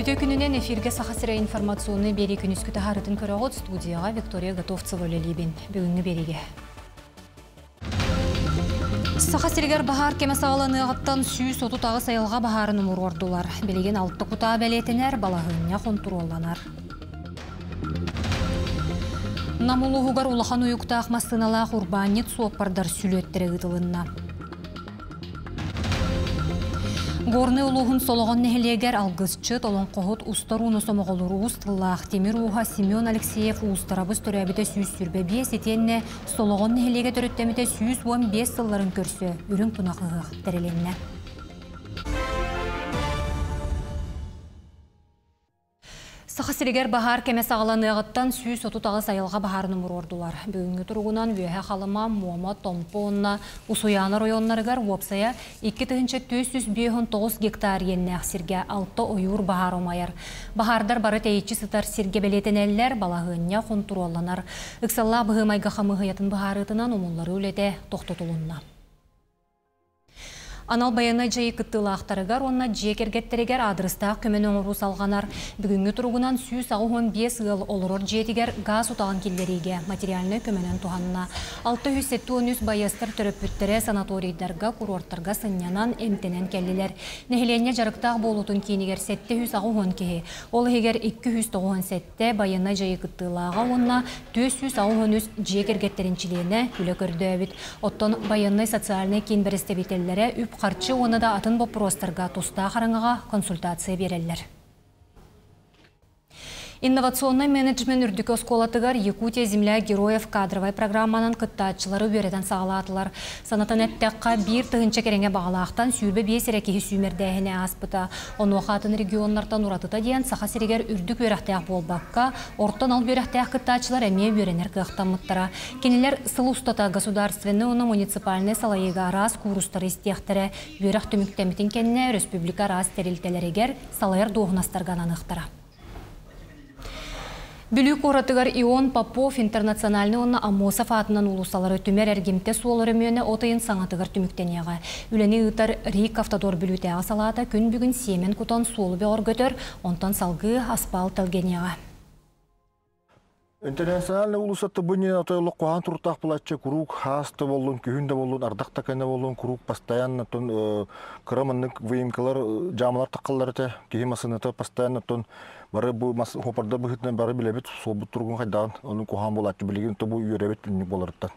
Үтүө күнүнэн эфиргэ Саха сирэ информационнай биэрии күнүскү таһаарытын көрөҕүт студияҕа Виктория Готовцева үлэлиибин. Бүгүҥҥү биэриигэ. Саха сиригэр баһаар кэмэ саҕаланыаҕыттан 138 айылҕа баһаарын умуруордулар. Билигин алта кутаа бэлиэтэнэр, балаһыанньа хонтуруолланар. Нам улууһугар улахан уйуктаах массыыналаах урбаанньыт суоппардар сүлүөттэрэ ыытылынна. Горнай улууһун Солоҕон нэһилиэгэр алгысчыт, олоҥхоһут, устар ууну сомоҕолуур уус тыллаах тимир ууһа Семен Алексеев уустарабыс төрөөбүтэ 125 итиэннэ Солоҕон нэһилиэгэ төрүттэммитэ 115 сылларын көрсө үрүҥ тунах ыһыах тэрилиннэ. Саха сиригэр баһаар кэмэ саҕаланыаҕыттан 138 айылҕа баһаарын умуруордулар. Бүгүҥҥү туругунан Үөһэ Халыма, Муома, Томпо уонна Усуйаана оройуоннарыгар уопсайа 2459 гектар иэннээх сиргэ алта ойуур баһаара умайар. Баһаардар бары тэйиччи сытар сиргэ бэлиэтэнэллэр, балаһыанньа хонтуруолланар. Ыксаллаах быһыы-майгы хамыыһыйатын быһаарыытынан умулларыы үлэтэ тохтотулунна. Анал байыаннай дьайыы кыттыылаахтарыгар уонна дьиэ кэргэттэригэр аадырыстаах көмөнү оҥоруу салҕанар. Бүгүҥҥү туругунан 185 ыал олорор дьиэтигэр гаас утаҕын киллэриигэ материальнай көмөнөн туһанна. 673 байыастар төрөппүттэрэ санаторийдарга, куруортарга сынньанан, эмтэнэн кэллилэр. Нэһилиэнньэ дьарыктаах буолуутун киинигэр 780 киһи, ол иһигэр 297 байыаннай дьайыы кыттыылааҕа уонна 483 дьиэ кэргэттэрин чилиэнэ үлэ көрдөөбүт. Оттон байыаннай социальнай киин бэрэстэбиитэллэрэ үп-харчы уонна да атын боппуруостарга тустаах араҥаҕа консультация биэрэллэр. Инновационнай менеджмент үрдүкү оскуолатыгар Якутия земля героев кадровай программанан кыттааччылары үөрэтэн саҕалаатылар. Санатан эттэххэ, биир тыһыынча кэриҥэ баҕалаахтан 25 эрэ киһи сүүмэрдээһини ааспыта. Онуоха атын регионнартан уратыта диэн Саха сиригэр үрдүк үөрэхтээх буолбакка, орто анал үөрэхтээх кыттааччылар эмиэ үөрэнэр кыахтаммыттара. Кинилэр сыл устата государственнай уонна муниципальнай салайыыга араас куурустары истиэхтэрэ, үөрэх түмүктэммитин кэннэ өрөспүүбүлүкэ араас тэрилтэлэригэр салайар дуоһунастарга ананыахтара. Бүлүү куоратыгар Ион Попов интернациональнай уонна Аммосов аатынан уулуссалары түмэр эргимтэ суол өрөмүөнэ от ыйын саҥатыгар түмүктэниэҕэ. Үлэни ыытар РИК Автодор Бүлүүтээҕи салаата күн бүгүн сиэмэн кутан суолу бөҕөргөтөр, онтон салгыы аспаал тэлгэниэҕэ. Интернациональнай уулуссата бу иннинэ отой олох куһаҕан туруктаах булааччы куруук хаас да буоллун, күһүн да буоллун, ардах да кэннэ буоллун, куруук постоянно оттон кыра маннык выемкалар, дьаамалар таххаллар этэ. Киһи массыыната постоянно оттон Бары бу мас хопордор быһыытынан бары билэбит суолбут туругун хайдаҕын, ону куһаҕан буолааччы билигин то бу үөрэбит түннүк буоларыттан.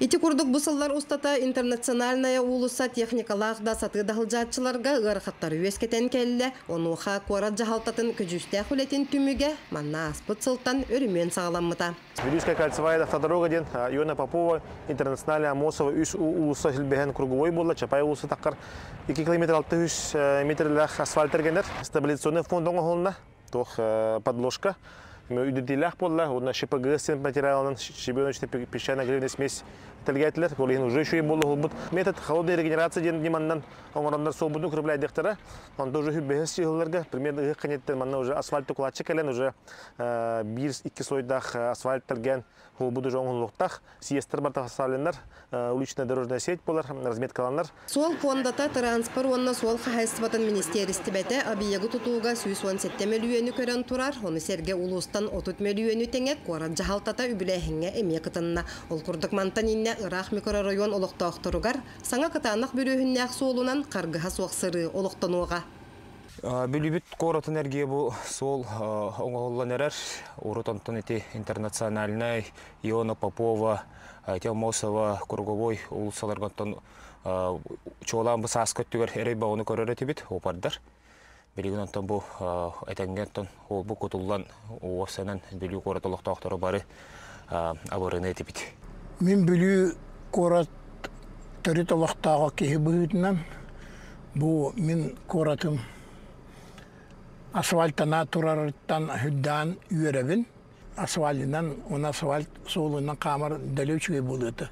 Ити курдук бу сыллар устата Интернациональная уулусса техникалаах да сатыы да сылдьааччыларга ыарахаттары үөскэтэн кэллэ. Онуоха куорат дьаһалтатын көдьүүстээх үлэтин түмүгэ манна ааспыт сылтан өрөмүөн саҕаламмыта. Вилюйская кольцевая автодорога диэн Иона Попова Интернациональная Амосова үс уулусса силбэһэн круговой буолла, Чапай уулусса таххар 2 километр 600 метрлээх асфальт эргэнэр. Стабилизационный фонд оҥоһулунна, туох подложка үйдэтиилээх буолла, уонна ШПГ материалынан щебеночный песчано-глиняный смесь тэлгээтилэр. Ол иһин уже үчүгэй буолла уһулбут. Метод холодной регенерация диэн ньыманнан оҥороннор суолбутун укрепляйдыхтара. Онто уже бэһис сыһылларга примерно ыһык кэнниттэн манна уже асфальт тукулааччы кэлэн уже биир икки слойдаах асфальт тэлгээн холбут уже оҥоһуллуохтаах. Съездтэр бартахсалиннар, уличная дорожная сеть буолар, разметкаланар. Суол пуондата транспорт уонна суол хаһаайыстыбатын министиэристибэтэ объегы тутууга 117 мөлүйүөнү көрөн турар, ону сэргэ улуустан 30 мөлүйүөнү тэҥэ куорат дьаһалтата үбүлээһиҥҥэ эмиэ кытынна. Ол курдук мантан иннэ ыраах микрорайон олохтоохторугар саҥа кытаанах бүрүөһүннээх суолунан харгыһа суох сырыы олохтонуоҕа. Бүлүүбүт куоратын эргиэ бу суол оҥоһуллан эрэр. Урут онтон ити интернациональнай Иона Попова, Аммосова, Круговой уулуссаларга онтон чуолаан бу сааскы өттүгэр эрэй баҕаны көрөр этибит, опардар. Билигин онтон бу этэҥҥэ онтон ол-бу кутуллан уопсанан Бүлүү куорат олохтоохторо бары абырыны этибит. Мин Бүлүү куорат төрүт олохтооҕо киһи быһыытынан бу мин куоратым асфальтана турарыттан үрдээн үөрэбин. Асфальтынан, уонна асфальт суолунан хаамар дэлэ үчүгэй буолуо этэ.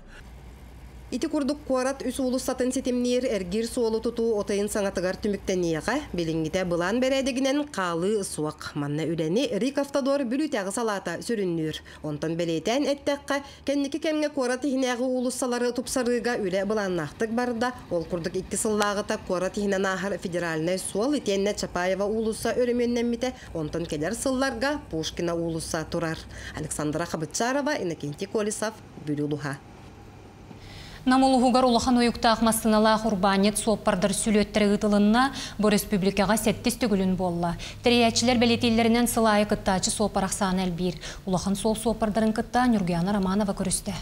Ити курдук куорат үс уулуссатын ситимниир эргиир суолу тутуу от ыйын саҥатыгар түмүктэниэҕэ. Билиҥҥитэ былаан бэрээдэгинэн хаалыы суох. Манна үлэни Рик-Автодор Бүлүүтээҕи салаата сүрүннүүр. Онтон бэлиэтээн эттэххэ, кэнники кэмҥэ куорат иһинээҕи уулуссалары тупсарыыга үлэ былааннаахтык барда. Ол курдук икки сыллааҕыта куорат иһинэн ааһар федеральнай суол итиэннэ Чапаева уулусса өрөмүөннэммитэ, онтон кэлэр сылларга Пушкина уулусса турар. Александра Хабытчарова, Иннокентий Колесов, Бүлүү улууһа. Нам улууһугар улахан уйуктаах массыыналаах урбаанньыт суоппардар сүлүөттэрэ ыытылынна, бу республикаҕа сэттис төгүлүн буолла. Тэрийээччилэр бэлиэтииллэринэн сыл аайы кыттааччы суоппар ахсаана элбиир. Улахан суол суоппардарын кытта Ньургуяна Романова көрүстэ.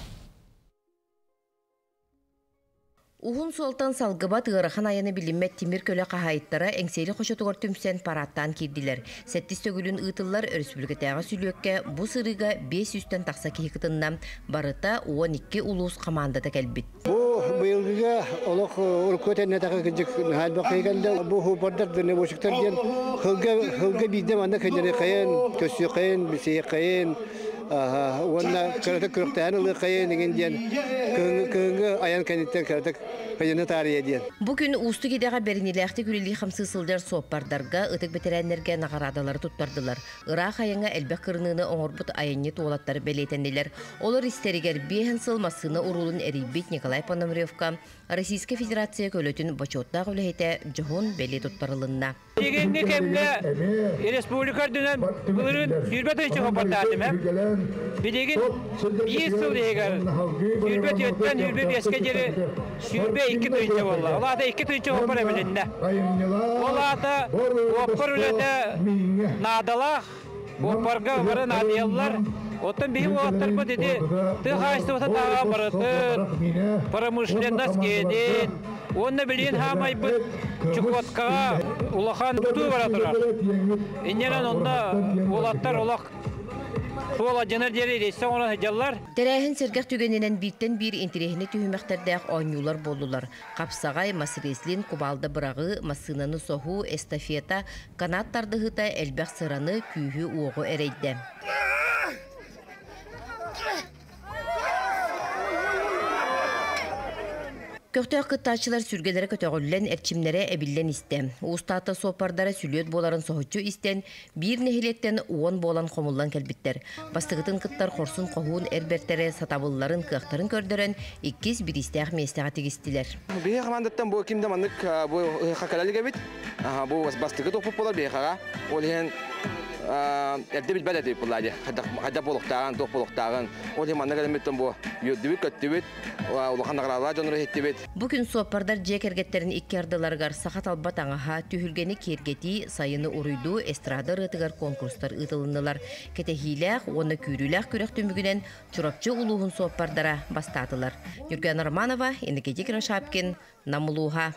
Уһун суолтан салгыбат ыарахан айаны билиммэт тимир көлө хаһаайыттара Эҥсиэли хочотугар түмсэн параадтаан киирдилэр. Сэттис төгүлүн ыытыллар өрөспүүбүлүкэтээҕи сүлүөккэ бу сырыыга 500-тэн тахса киһи кытынна. Барыта 12 улуус хамаандата кэлбит. Бу быйылгыга олох урукку тэннэтэҕэ кырдьык наһаа элбэх киһи кэллэ. Бу хуупардар дальнобойщиктар диэн сылга сылга биирдэ манна кэллэриэххэйин, көрсүөххэйин, билсиэххэйин уонна кыратык күрэхтэһэн ылыаххайын игин диэн кыһыҥҥы айан кэнниттэн кыратык кыйыны таарыйа диэн. Бу күн уустук идэҕэ бэриниилээхтик үлэлии-хамсыы сылдьар суоппардарга, ытык бэтэрээннэргэ наҕараадалары туттардылар. Ыраах айаҥҥа элбэх кырыныыны оҥорбут айанньыт уолаттар бэлиэтэннилэр. Олор истэригэр биэһин сыл массыына уруулун эрийбит Николай Пономаревка Российскай Федерация көлөтүн бочуоттаах үлэһитэ дьоһун бэлиэ туттарылынна. Билиҥҥи кэмҥэ республика үрдүнэн былырыын сүүрбэ тыһыынча хоппордаатым. Билигин биир сыл иһигэр 24-тэн 25-кэ диэри 22 тыһыынча буолла. Ол аата 2 тыһыынча хоппор эбилиннэ. Ол аата уоппар үлэтэ наадалаах, уоппарга бары наадыйаллар. Оттон биһи уолаттарбыт ити тыа хаһаайыстыбата тааҕа барытын, промышленность киэнин, уонна билигин хаамайбыт Чукоткаҕа улахан тутуу бара турар. Инньэнэн онно уолаттар олох суол алдьанар диэри рейсэ оҥорон сылдьаллар. Тэрээһин сэргэх түгэнинэн бииртэн биир интэриэһинэй түһүмэхтэрдээх оонньуулар буоллулар. Хапсаҕай, мас-рестлинг, кубаалда быраҕыы, массыынаны соһуу, эстафета, канат тардыһыыта элбэх сыраны, күүһү-уоҕу эрэйдэ. Көхтөөх кыттааччылар сүргэлэрэ көтөҕүллэн, эрчимнэрэ эбиллэн истэ. Уустаата суоппардара сүлүөт буоларын соһуччу истэн, биир нэһилиэктэн уон буолан хомуллан кэлбиттэр. Бастакытын кыттар хорсун хоһуун эр бэртэрэ сатабылларын, кыахтарын көрдөрөн, иккис бириистээх миэстэҕэ тигистилэр. Биһи хамаандаттан бу ким да маннык бу ыһыахха кэлэ илик эбит. Бу бастакы топпут буолар биһиэхэҕэ. Ол иһин эрдэ билбэт этибит буоллаа дии. Хайдах буолуохтааҕын, туох буолуохтааҕын. Ол иһин манна кэлэммиттэн бу үөрдүбүт, көттүбүт, улахан наҕараадалаах дьоннору иһиттибит. Бу күн суоппардар дьиэ кэргэттэрин икки ардыларыгар саха талба таҥаһа, түһүлгэни киэргэтии, сайыны уруйдуу эстрада ырыатыгар конкурстар ыытылыннылар. Кэтэһиилээх уонна күүрүүлээх күрэх түмүгүнэн Чурапчы улууһун суоппардара бастаатылар. Ньургуяна Романова, Иннокентий Кривошапкин, Нам улууһа.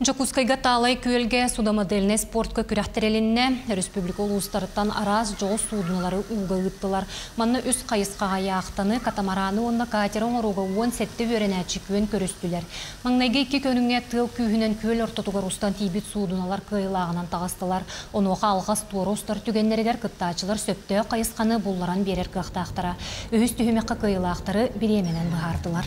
Дьокуускайга Таалай күөлгэ судомодельнай спортка күрэх тэрилиннэ. Республика улуустарыттан араас дьоҕус суудуналары ууга ыыттылар. Манна үс хайысхаҕа яхтаны, катамараны уонна катеры оҥорууга 17 үөрэнээччи күөн көрүстүлэр. Маҥнайгы икки көрүҥҥэ тыал күүһүнэн күөл ортотугар устан тиийбит суудуналар кыайыылааҕынан таҕыстылар. Онуоха алҕас туора устар түгэннэригэр кыттааччылар сөптөөх хайысханы булларан биэрэр кыахтаахтара. Үһүс түһүмэххэ кыайыылаахтары бириэмэнэн быһаардылар.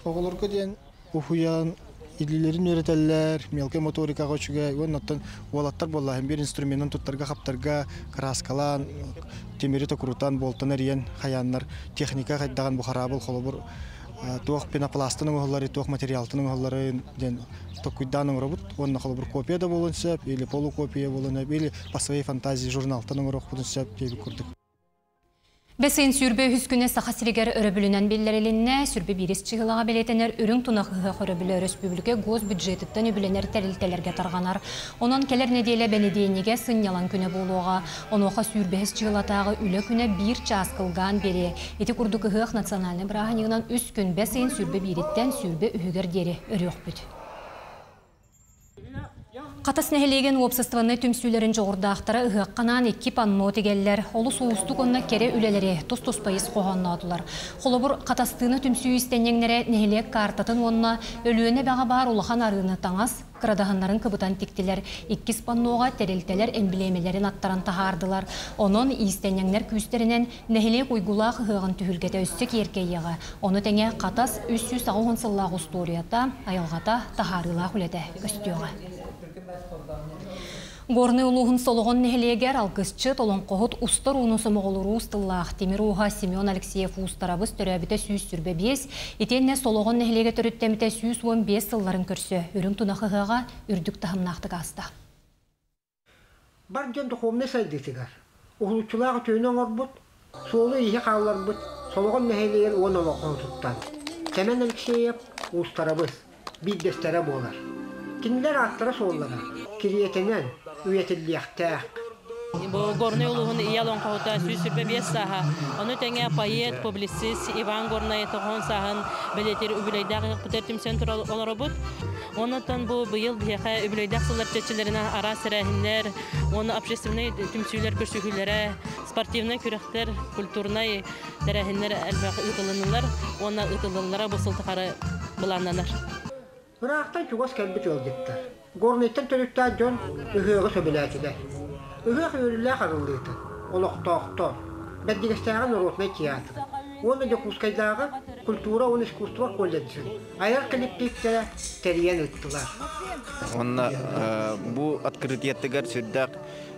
Оҕолорго диэн уһуйаан илиилэрин үөрэтэллэр, мелкай моторикаҕа үчүгэй уонна оттон уолаттар буоллаһын биир инструменын туттарга-хаптарга кырааскалаан, тимири токурутан, буолтан эрийэн хайааннар техника хайдаҕын бу хараабыл холобур туох пенопластан оҥоһуллары, туох материалтан оҥоһулларын диэн толкуйдаан оҥоробут уонна холобур копия да буолуон сөп или полукопия буолуон сөп или по своей фантазии журналтан оҥоруохпутун сөп диэбит курдук. Бэс ыйын сүүрбэ үһүс күнэ Саха сиригэр өрөбүлүнэн биллэрилиннэ. Сүрбэ биирис чыһылаҕа бэлиэтэнэр үрүҥ тунах ыһыах өрөбүлэ өрөспүүбүлүкэ госбюджетыттан үбүлэнэр тэрилтэлэргэ тарҕанар. Онон кэлэр нэдиэлэ бэнидиэнньигэ сынньалаҥ күнэ буолуоҕа. Онуоха сүүрбэһис чыһылатааҕы үлэ күнэ биир чаас кылгаан биэриэ. Ити курдук ыһыах национальнай бырааһынньыгынан үс күн бэс ыйын сүүрбэ биириттэн сүүрбэ үһүгэр диэри өрүөхпүт. Хатас нэһилиэгин уопсастыбаннай түмсүүлэрин дьоҕурдаахтара ыһыахха анаан икки панно тигэллэр, олус уустук уонна кэрэ үлэлэри тус-туспа ис хоһоонноотулар. Холобур, Хатастыына түмсүү иистэнньэҥнэрэ нэһилиэк каартатын уонна Өлүөнэ эбэҕэ баар улахан арыыны таҥас кырадаһыннарын кыбытан тиктилэр, иккис панноҕа тэрилтэлэр эмблемэлэрин аттаран таһаардылар. Онон иистэнньэҥнэр күүстэринэн нэһилиэк уйгулаах ыһыаҕын түһүлгэтэ өссө киэркэйиэҕэ. Ону тэҥэ Хатас 380 сыллаах устуоруйата, айылҕата, таһаарыылаах үлэтэ көстүөҕэ. Горнай улууһун Солоҕон нэһилиэгэр алгысчыт, олоҥхоһут устар ууну сомоҕолуур уус тыллаах тимир ууһа Семен Алексеев Уустарабыс төрөөбүтэ 125, итиэннэ Солоҕон нэһилиэгэ төрүттэммитэ 115 сылларын көрсө Үрүҥ Тунах ыһыаҕа үрдүк таһымнаахтык ааста. Бар дьон духовнай сайдыытыгар уһулуччулаах үтүөнү оҥорбут, суолу-ииһи хаалларбыт Солоҕон нэһилиэгин уон олоҥхоһутуттан Сэмэн Алексеев Уустарабыс биирдэстэрэ буолар. Кинилэр ааттара-суоллара кириэтинэн үйэтиллиэхтээх. Бу Горнай улууһун ийэ олоҥхоһута 125 сааһа. Ону тэҥэ поэт, публицист Иван Горнай тоҕоон сааһын бэлиэтиир үбүлүөйдээх ыһыахпытыгар түмсэн олоробут. Онон бу быйыл биһиэхэ үбүлүөйдээх сыллар чэрчилэринэн араас тэрээһиннэр уонна общественнай түмсүүлэр көрсүһүүлэрэ, спортивнай күрэхтэр, культурнай тэрээһиннэр элбэх ыытылыннылар уонна ыытыллаллара бу сыл тухары былааннанар. Ыраахтан чугас кэлбит ыалдьыттар, Горнайтан төрүттээх дьон ыһыаҕы сөбүлээтилэр. Ыһыах үөрүүлээх арыллыытын олохтоохтор, Бэрдигэстээҕи норуотунай театр уонна Дьокуускайдааҕы культура уонна искусство колледжын айар кэлэктииптэрэ тэрийэн ыыттылар. Уонна бу открытиетыгар сүрдээх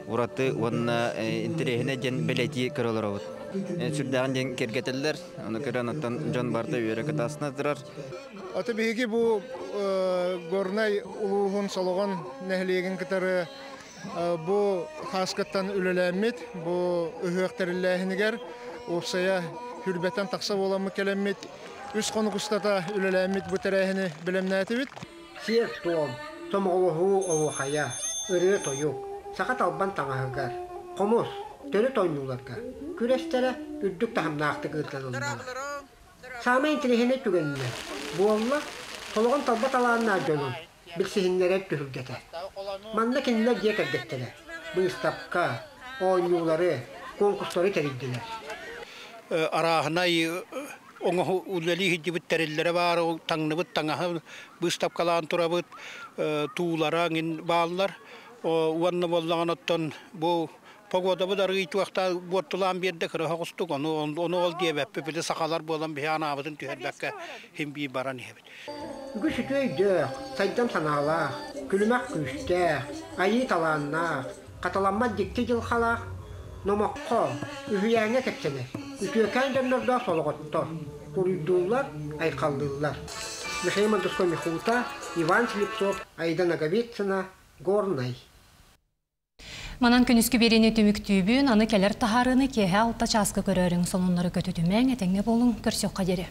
ураты уонна интэриэһинэй диэн бэлиэтии көрө олоробут. Сүрдээҕин диэн киэргэтэллэр, ону көрөн оттон дьон барыта үөрэ кытаасына турар. Аты биһиги бу Горнай улууһун Солоҕон нэһилиэгин кытары бу хааскаттан үлэлээммит, бу ыһыах тэриллээһинигэр уопсайа хүрбэтэн тахса буоламмыт кэлэммит үс хонук устата үлэлээммит бу тэрээһини бэлэмнээтибит. Сиэр-туом, сомоҕолоһуу оһуохайа, ырыа-тойук, саха талбан таҥаһыгар, хомус, төрүт оонньууларга күрэстэрэ үрдүк таһымнаахтык ыытылыннылар. Саамай интэриэһинэй түгэнинэн буолла солоҕон талба талааннаах дьонун билсиһиннэрэр түһүлгэтэ. Манна кинилэр дьиэ кэргэттэрэ быыстапка, оонньуулары, куонкустары тэрийдилэр. Арааһынай оҥоһу үлэлии сылдьыбыт тэриллэрэ баар, таҥныбыт таҥаһы быыстапкалаан турабыт, туулара эҥин бааллар. Уонна буоллаҕына оттон бу погодабыт арыый туохта буортулаан биэрдэ кыра соҕустук, ону ону ол диэбэппит, били сахалар буолан биһи анаабытын түһэрбэккэ син биир баран иһэбит. Үгүс үтүө өйдөөх, сайдам санаалаах, күлүмэх күүстээх, айыы талааннаах, хатыламмат дьикти дьылҕалаах номоххо, үһүйээҥҥэ кэпсэнэр үтүөкээн дьоннордоох солоҕоттор уруйдууллар, айхаллыыллар. Михаил Мандуской-Михута, Иван Слепцов, Аида Ноговицына, Горнай. Манан күнүскү биэриини түмүктүүбүн, аны кэлэр таһаарыыны киэһэ алта чааска көрөөрүҥ, сонуннары көтүтүмэҥ, этэҥҥэ буолуҥ, көрсүөххэ диэри.